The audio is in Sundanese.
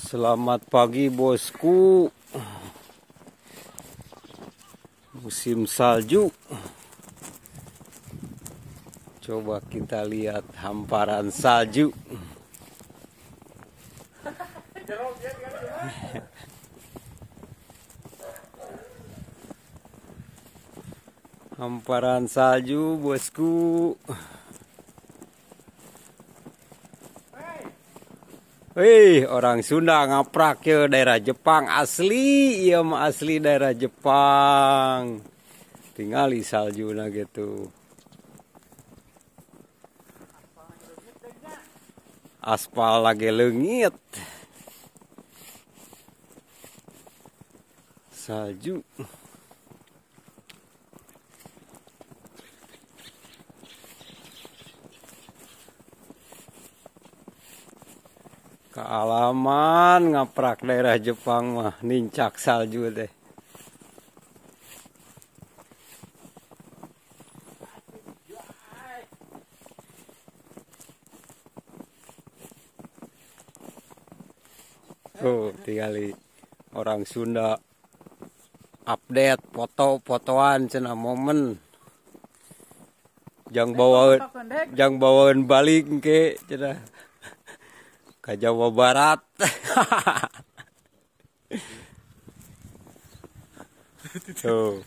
Selamat pagi bosku. Musim salju. Coba kita lihat hamparan salju. Hamparan salju bosku. Wih, orang Sunda ngaprak ya daerah Jepang asli, iya mah asli daerah Jepang. Tingali saljuna gitu. Aspal lagi leungit. Salju. Kealaman ngaprak daerah Jepang mah nincak salju deh. Tuh, tinggali orang Sunda update foto-fotoan cenah momen. Jang bawaeun balik engke cenah. Ke Jawa Barat. Tuh.